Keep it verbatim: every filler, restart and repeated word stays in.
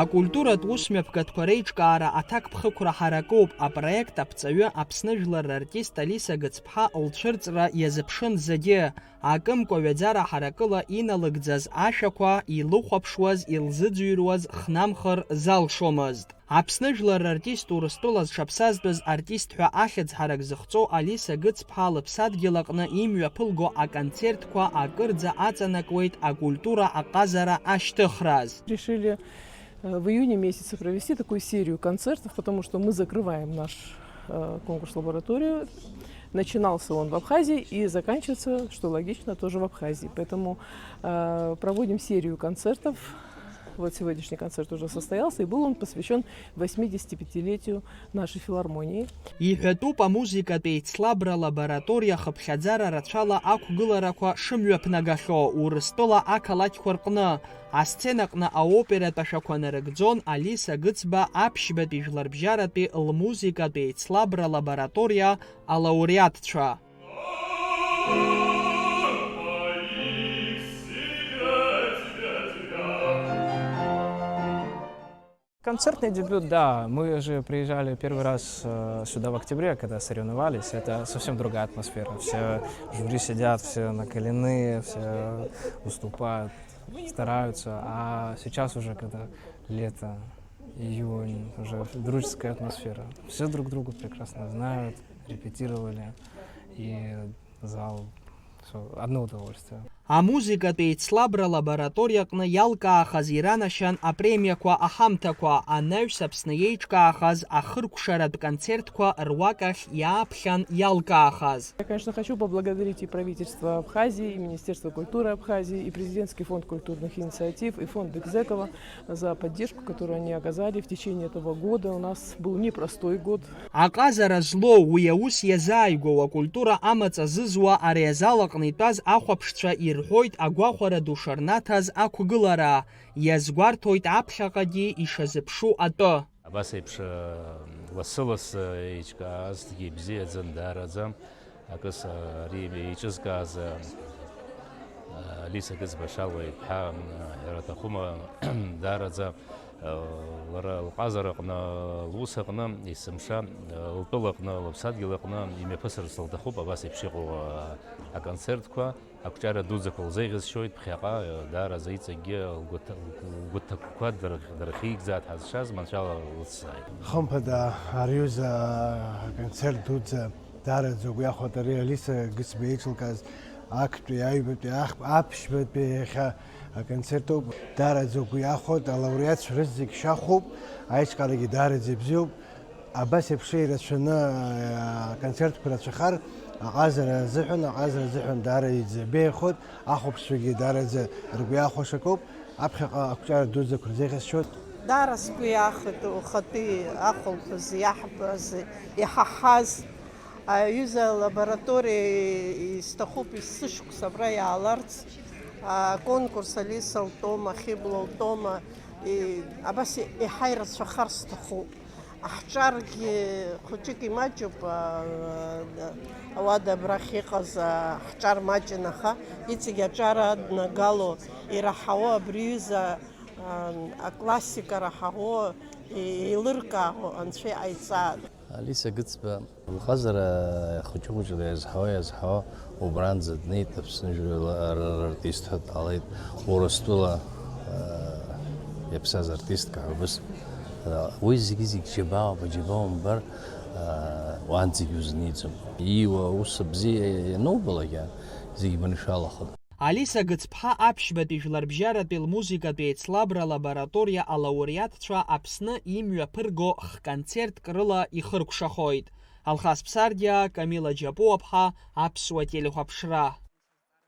Акультуратә усмҩаԥгатәқәа реиҿкаара аҭакԥхықәра ҳаракуп. Апроект аԥҵаҩы Аԥсны жәлар рартист Алиса Гыцԥҳа лцәырҵра иазыԥшын зегьы. Акымкәа ҩаӡара ҳаракыла иналыгӡаз ашәақәа илыхәаԥшуаз, илзыӡырҩуаз хнамхыр залшомызт. Аԥсны жәлар рартист Урыстәыла зҽаԥсазтәыз артист ҳәа ахьӡ ҳарак зыхҵоу Алиса Гыцԥҳа лыԥсадгьыл аҟны имҩаԥылго аконцертқәа акырӡа аҵанакуеит акультура аҟазара ашьҭыхраз. Решили, э, в июне месяце провести такую серию концертов, потому что мы закрываем наш, э, конкурс «Лабораторию». Начинался он в Абхазии и заканчивается, что логично, тоже в Абхазии. Поэтому, э, проводим серию концертов. Вот сегодняшний концерт уже состоялся, и был он посвящен восьмидесятипятилетию нашей филармонии. Иҳәатәуп амузыкатә еицлабра лабораториа хыԥхьаӡара рацәала ақәгыларақәа шымҩаԥнагахьоу Урыстәыла ақалақьқәа рҟны, асценаҟны аоператә ашәақәа нарыгӡон Алиса Гыцба аԥшьбатәи жәларбжьаратәи лмузыкатә еицлабра лабораториа алауреатцәа. Концертный дебют, да. Мы же приезжали первый раз, э, сюда в октябре, когда соревновались. Это совсем другая атмосфера. Все жюри сидят, все накалены, все выступают, стараются. А сейчас уже, когда лето, июнь, уже дружеская атмосфера. Все друг друга прекрасно знают, репетировали. И зал, всё, одно удовольствие. Амузыкатә еицлабра лабораториаҟны иалкаахаз иранашьан апремиақәа аҳамҭақәа, анаҩс Аԥсны еиҿкаахаз ахыркәшаратә концертқәа руакахь иааԥхьан иалкаахаз. Я, конечно, хочу поблагодарить и правительство Абхазии, и Министерство культуры Абхазии, и Президентский фонд культурных инициатив, и фонд Экзекова за поддержку, которую они оказали в течение этого года. У нас был непростой год. Аҟазара злоу, уи аус иазааигәоу, акультура амаҵ азызуа ари азал аҟны итәаз ахәаԥшцәа ирҳәоит агәахәара ду шарнаҭаз ақәгылара, иазгәарҭоит аԥхьаҟагьы ишазыԥшу атәы. Абас еиԥш, э, лассы-лассы еиҿкаазҭгьы ибзиаӡан даараӡа. Акыс, э, ари еиҿызкааз, э, Алиса Гыцба Шалва иԥҳа, э, ҳәара аҭахума, даараӡа Лара лҟазара аҟны, лус аҟны, есымша, лтәыла аҟны, лыԥсадгьыл аҟны имҩаԥысырц лҭахуп абас еиԥш иҟоу аконцертқәа. Ақәҿиара дуӡӡақәа лзеиӷьасшьоит, ԥхьаҟа даараӡа иҵегьгьы лгәы ҭа-, лгәы ҭакқәа дырх-, дырхигӡааит ҳазшаз, маншәала лыцзааит. Хымԥада, ари аҩыза аконцерт дуӡӡа даараӡа угәы иахәоит, ари Алиса Гыцба еиҿылкааз актәи, аҩбатәи, ах-, аԥшьбатәи иахьа аконцерт ауп. Даараӡа угәы иахәоит, алауреатцәа рызегь шьахәуп, аиҿкаарагьы даараӡа ибзиоуп. Абас еиԥш ирацәаны, а, аконцертқәа рацәахар, аҟазара азыҳәан, аҟазара азыҳәан даара иӡбеихоит, ахәаԥшцәагьы даараӡа ргәы иахәаша акоуп, аԥхьаҟа ақәҿиара дуӡӡақәа рзеиӷьасшьоит. Даара сгәы иахәеит ухатәи ахәылԥаз иаҳбаз, иҳаҳаз. Аҩыза алабораториа исҭахуп есышықәса абра иааларц, аконкурс Алиса лтәома, Хьыбла лтәома, и-, абас еиҳа ирацәахар сҭахуп. Аҳҿаргьы хәыҷык имаҷуп, а, ауада абрахь иҟаз, а, ҳҿар маҷын, аха иҵегь аҿар аднагало, ираҳауа абри аҩыза, а, аклассика раҳауа, и-, еилыркаауа анцәа иҟаиҵааит. Алиса Гыцба лҟазара хәыҷы-хәыҷла иазҳауа, иазҳауа, убранӡа днеит, Аԥсны жәлар р-, рартист ҳәа дҟалеит, Урыстәыла, э, иаԥсаз артистка ҳәа убыс. Э, уи зегьы-зегь џьабаауп, џьабаа умбар, э, уанӡагьы узниҵом. Ииуа аус бзиа ианубалак, зегь маншәалахоит. Алиса Гыцԥҳа аԥшьбатәи жәларбжьаратәи лмузыкатә еицлабра лабораториа алауреатцәа Аԥсны имҩаԥырго х-концертк рыла ихыркәшахоит. Алхас Ԥсардиа, Камила Џьапуаԥҳа, Аԥсуа телехәаԥшра.